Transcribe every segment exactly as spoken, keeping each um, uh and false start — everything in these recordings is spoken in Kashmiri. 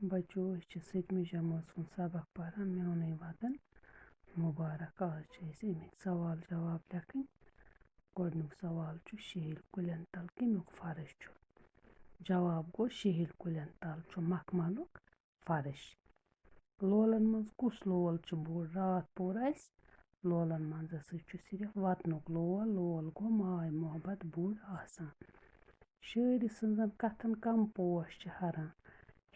بچو، أسۍ چھِ سٔتمہِ جمٲژ ہُنٛد سبق پران، میونُے وطن مُبارک۔ آز چھِ أسۍ اَمِکۍ سوال جواب لیکھٕنۍ۔ گۄڈٕنیُک سوال چھُ، شیہِلۍ کُلٮ۪ن تل کَمیُک فرٕش چھُ؟ جواب گوٚو، شیہِلۍ کُلٮ۪ن تل چھُ مخملُک فرٕش۔ لولن منٛز کُس لول چھُ بوٚڑ؟ راتھ پوٚر اَسہِ، لولن منٛز ہسا چھُ صرف وطنُک لول، لول گوٚو ماے محبت بوٚڑ آسان۔ شٲعرِ سٕنٛزن کتھن کم پوش چھِ ہران؟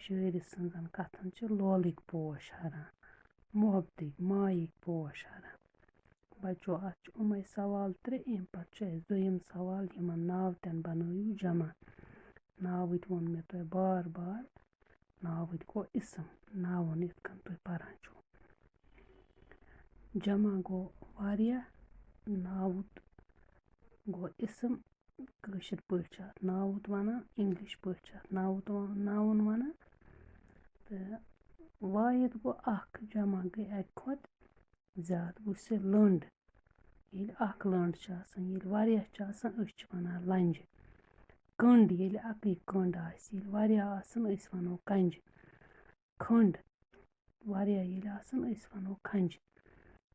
شٲعرِ سٕنٛزن کتھن چھِ لولٕکۍ پوش ہران، محبتٕکۍ، مایِکۍ پوش ہران۔ بچو، اتھ چھِ یِمے سوال ترٛےٚ، اَمہِ پتہٕ چھُ اَسہِ دوٚیِم سوال، یِمن ناوتن بنٲوِو جمع۔ ناوٕتۍ ووٚن مےٚ تۄہہِ بار بار، ناوٕتۍ گوٚو اسم، ناوُن یِتھ کٔنۍ تُہۍ پران چھِو۔ جمع گوٚو واریاہ، ناوُت گوٚو اسم۔ کٲشِر پٲٹھۍ چھِ اَتھ ناوُت وَنان، اِنٛگلِش پٲٹھۍ چھِ اَتھ ناوُت وَ-، ناوُن وَنان۔ تہٕ واحد گوٚو اَکھ، جمع گٔے اَکہِ کھۄتہٕ زیادٕ۔ وٕچھ سا، لٔنٛڈ، ییٚلہِ اَکھ لٔنٛڈ چھِ آسان، ییٚلہِ واریاہ چھِ آسان، أسۍ چھِ وَنان لَنٛجہِ۔ کٔنٛڈ، ییٚلہِ اَکٕے کٔنٛڈ آسہِ، ییٚلہِ واریاہ آسَن، أسۍ وَنو کَنٛجہِ۔ کھٔنٛڈ، واریاہ ییٚلہِ آسَن، أسۍ وَنو کھَنٛجہِ۔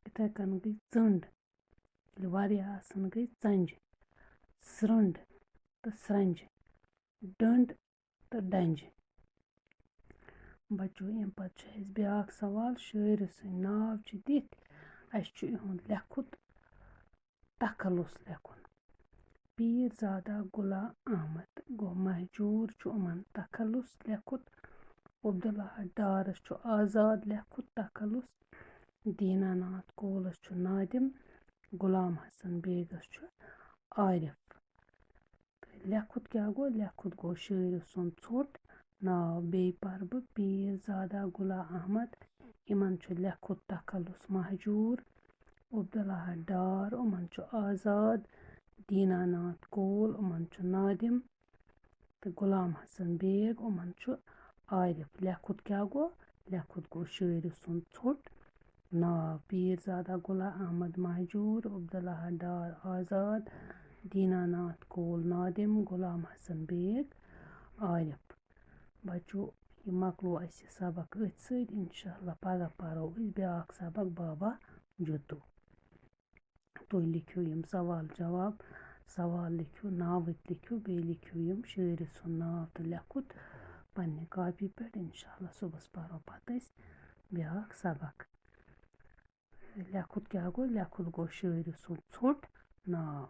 یِتھَے کٔنۍ گٔے ژٔنٛڈ، ییٚلہِ واریاہ آسَن، گٔے ژَنٛجہِ۔ سرٛنٛڈ تہٕ سرٛنٛجہِ، ڈٔنٛڈ تہٕ ڈَنٛجہِ۔ بَچو، اَمہِ پَتہٕ چھُ اَسہِ بیٛاکھ سوال، شٲعرٕ سٕنٛدۍ ناو چھِ دِتھ، اَسہِ چھُ یِہُنٛد لیٚکھُت تخلص لیٚکھُن۔ پیٖر زادہ غلام احمد گوٚو مہجوٗر چھُ یِمَن تخلص لیٚکھُت۔ عبداللہ ڈارَس چھُ آزاد لیٚکھُت تخلص۔ دیٖنا ناتھ کولَس چھُ نادِم۔ غلام حسن بیگَس چھُ عارف۔ تہٕ لیٚکھُت کیٛاہ گوٚو؟ لیٚکھُت گوٚو شٲعرٕ سُنٛد ژھوٚٹ ناو۔ بیٚیہِ پَرٕ بہٕ پیٖر زادہ غلام احمد۔ یِمَن چھُ لیٚکھُت تخلص مہجوٗر۔ عبداللہ ڈار، یِمَن چھُ آزاد۔ دیٖنا ناتھ کول، یِمَن چھُ نادِم۔ تہٕ غلام حسن بیگ، یِمَن چھُ عارف۔ لیٚکھُت کیٛاہ گوٚو؟ لیٚکھُت گوٚو شٲعرٕ سُنٛد ژھوٚٹ ناو۔ پیٖر زادہ غلام احمد مہجوٗر، عبداللہ ڈار آزاد، دیٖنا ناتھ کول نادِم، غلام حسن بیگ عارف۔ بچو، یہِ مۄکلو اَسہِ سبق أتھۍ سۭتۍ۔ اِنشاء اللہ پگاہ پَرو أسۍ بیٛاکھ سبق بابا جُتو۔ تُہۍ لیٚکھِو یِم سوال جواب، سوال لیٚکھِو، ناوٕتۍ لیٚکھِو، بیٚیہِ لیٚکھِو یِم شٲعرٕ سُنٛد ناو تہٕ لیٚکھُت پنٛنہِ کاپی پٮ۪ٹھ۔ اِنشاء اللہ صُبحَس پَرو پَتہٕ أسۍ بیٛاکھ سبق۔ لیٚکھُت کیٛاہ گوٚو؟ لیٚکھُت گوٚو شٲعرٕ سُنٛد ژھوٚٹ ناو۔